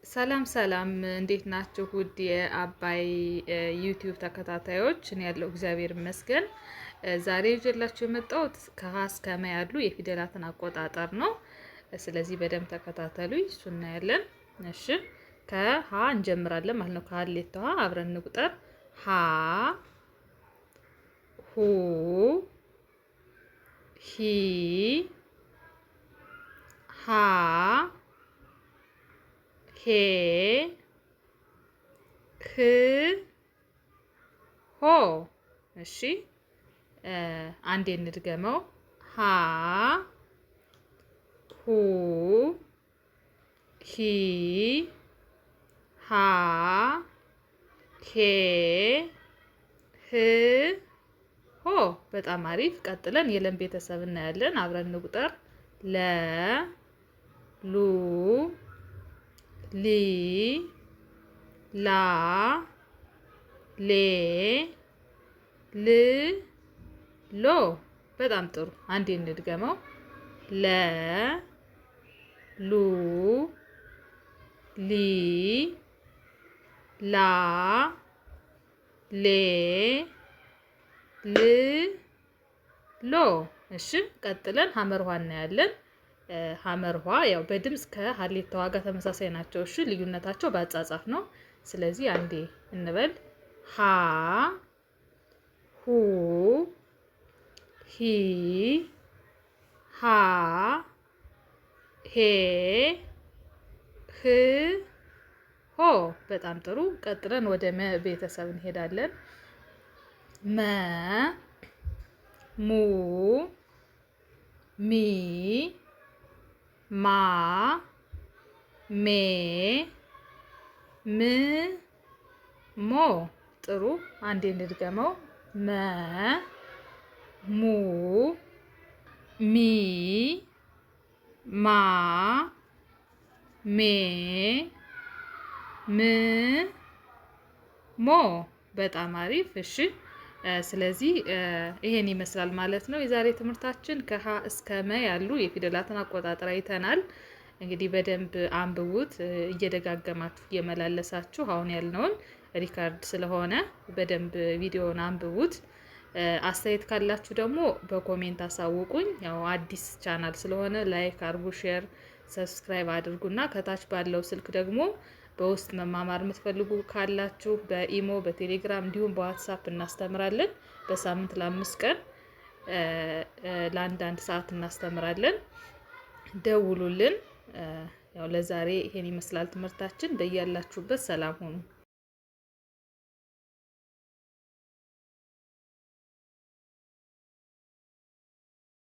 ሰላም ሰላም፣ እንዴት ናችሁ? ውድ የአባይ ዩቲዩብ ተከታታዮች፣ እኔ ያለው እግዚአብሔር ይመስገን። ዛሬ ይዤላችሁ የመጣሁት ከሀ እስከ መ ያሉ የፊደላትን አቆጣጠር ነው። ስለዚህ በደንብ ተከታተሉኝ፣ እሱ እናያለን። እሺ፣ ከሀ እንጀምራለን ማለት ነው። ከሀሌታው ሀ አብረን እንቁጠር። ሀ፣ ሁ፣ ሂ፣ ሃ፣ ሄ፣ ህ፣ ሆ። እሺ፣ አንዴ እንድገመው። ሀ፣ ሁ፣ ሂ፣ ሃ፣ ሄ፣ ህ፣ ሆ። በጣም አሪፍ። ቀጥለን የለም ቤተሰብ እናያለን። አብረን እንቁጠር። ለ፣ ሉ፣ ሊ፣ ላ፣ ሌ፣ ል፣ ሎ። በጣም ጥሩ። አንዴ እንድገመው። ለ፣ ሉ፣ ሊ፣ ላ፣ ሌ፣ ል፣ ሎ። እሺ፣ ቀጥለን ሐመር ውሃ እናያለን። ሐመር ውሃ ያው በድምፅ ከሀሌታው ጋር ተመሳሳይ ናቸው። እሺ፣ ልዩነታቸው በአጻጻፍ ነው። ስለዚህ አንዴ እንበል። ሀ፣ ሁ፣ ሂ፣ ሃ፣ ሄ፣ ህ፣ ሆ። በጣም ጥሩ። ቀጥለን ወደ መ ቤተሰብ እንሄዳለን። መ፣ ሙ፣ ሚ፣ ማ፣ ሜ፣ ም፣ ሞ። ጥሩ። አንዴ እንድገመው። መ፣ ሙ፣ ሚ፣ ማ፣ ሜ፣ ም፣ ሞ። በጣም አሪፍ። እሺ፣ ስለዚህ ይሄን ይመስላል ማለት ነው የዛሬ ትምህርታችን። ከሀ እስከ መ ያሉ የፊደላትን አቆጣጠር አይተናል። እንግዲህ በደንብ አንብቡት፣ እየደጋገማችሁ እየመላለሳችሁ። አሁን ያልነውን record ስለሆነ በደንብ ቪዲዮውን አንብቡት። አስተያየት ካላችሁ ደግሞ በ comment አሳውቁኝ። ያው አዲስ ቻናል ስለሆነ like አርጉ፣ share፣ subscribe አድርጉና ከታች ባለው ስልክ ደግሞ በውስጥ መማማር የምትፈልጉ ካላችሁ በኢሞ፣ በቴሌግራም እንዲሁም በዋትሳፕ እናስተምራለን። በሳምንት ለ5 ቀን ለአንዳንድ ሰዓት እናስተምራለን። ደውሉልን። ያው ለዛሬ ይሄን ይመስላል ትምህርታችን። በያላችሁበት ሰላም ሁኑ።